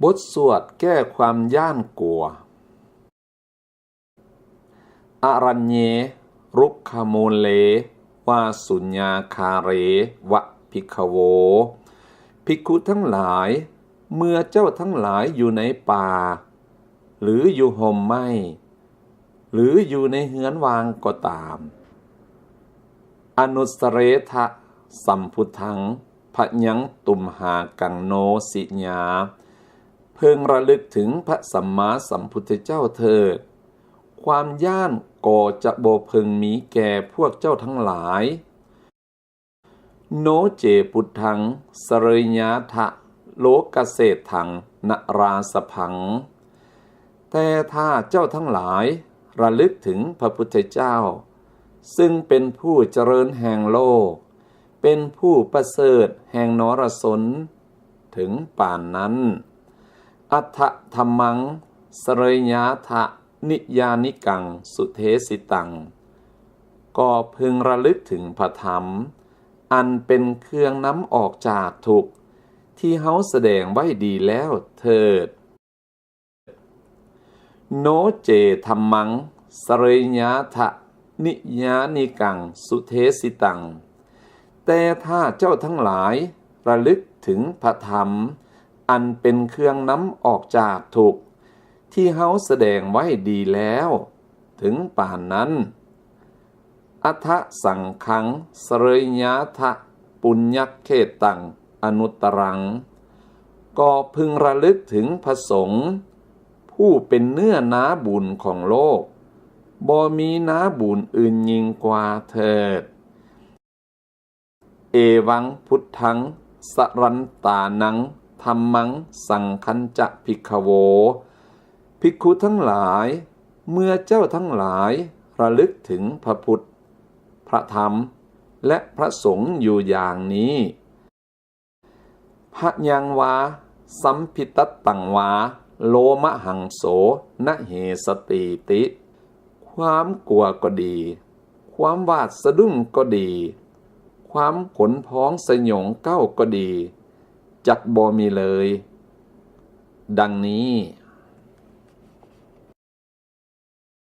ບົດສວດແກ້ຄວາມຢ້ານກົວ. ອະລັນເຍ ລຸກຂະມູນເລ ວາສຸນຍາຄາເຣ ວະ ພິກຂະໂວ. ພິກຂຸທັງຫຼາຍ, ເມື່ອເຈົ້າທັງຫຼາຍຢູ່ໃນປ່າ ຫຼື ຢູ່ຮົ່ມໄມ້ ຫຼື ຢູ່ໃນເຮືອນວ່າງກໍຕາມ, ອະນຸດສະເຣທະ ສຳພຸດທັງ ພະຍັງ ຕຸມຫາກັງ ໂນ ສິຍາ, ເພິ່ງລະລຶກເຖິງພະສຳມາສຳພຸດທະເຈົ້າເຖີດ, ຄວາມຢ້ານກໍຈະບໍ່ເພິ່ງມີແກ່ພວກເຈົ້າທັງຫຼາຍ. ໂນ ເຈ ພຸດທັງ ສະເຣຍະທະ ໂລກະເສດຖັງ ນະຣາສະພັງ. ແຕ່ຖ້າເຈົ້າທັງຫຼາຍລະລຶກເຖິງພະພຸດທະເຈົ້າ, ຊຶ່ງເປັນຜູ້ຈະເລີນແຫ່ງໂລກ, ເປັນຜູ້ປະເສີດແຫ່ງນໍຣະຊົນ, ເຖິງປານນັ້ນ, ອັດຖະທຳມັງ ສະເຣຍະທະ ນິຍານິກັງ ສຸເທສິຕັງ, ກໍເພິ່ງລະລຶກເຖິງພະທຳ ອັນເປັນເຄື່ອງນຳອອກຈາກທຸກ ທີ່ເຮົາສະແດງໄວ້ດີແລ້ວເຖີດ. ໂນ ເຈ ທຳມັງ ສະເຣຍະທະ ນິຍານິກັງ ສຸເທສິຕັງ. ແຕ່ຖ້າເຈົ້າທັງຫຼາຍລະລຶກເຖິງພະທຳ ອັນເປັນເຄື່ອງນຳອອກຈາກທຸກ ທີ່ເຮົາສະແດງໄວ້ດີແລ້ວເຖິງປານນັ້ນ, ອັດຖະສັງຄັງ ສະເຣຍະທະ ປຸນຍະເຂດຕັງ ອະນຸດຕະລັງ, ກໍເພິ່ງລະລຶກເຖິງພະສົງ ຜູ້ເປັນເນື້ອນາບຸນຂອງໂລກ, ບໍ່ມີນາບຸນອື່ນຍິ່ງກວ່າເຖີດ. ເອວັງ ພຸດທັງ ສະລັນຕານັງ ທຳມັງ ສັງຄັນຈະ ພິກຂະໂວ. ພິກຂຸທັງຫຼາຍ, ເມື່ອເຈົ້າທັງຫຼາຍລະລຶກເຖິງພະພຸດ, ພະທຳ ແລະ ພະສົງຢູ່ຢ່າງນີ້, ພະຍັງວາ ສຳພິຕັດຕັງວາ ໂລມະຫັງໂສ ນະເຫສະຕີຕິ. ຄວາມກົວກໍດີ, ຄວາມຫວາດສະດຸ້ງກໍດີ, ຄວາມຂົນພອງສະຫຍອງກ້າວກໍດີ, ຈັກບໍ່ມີເລີຍ. ດັ່ງນີ້.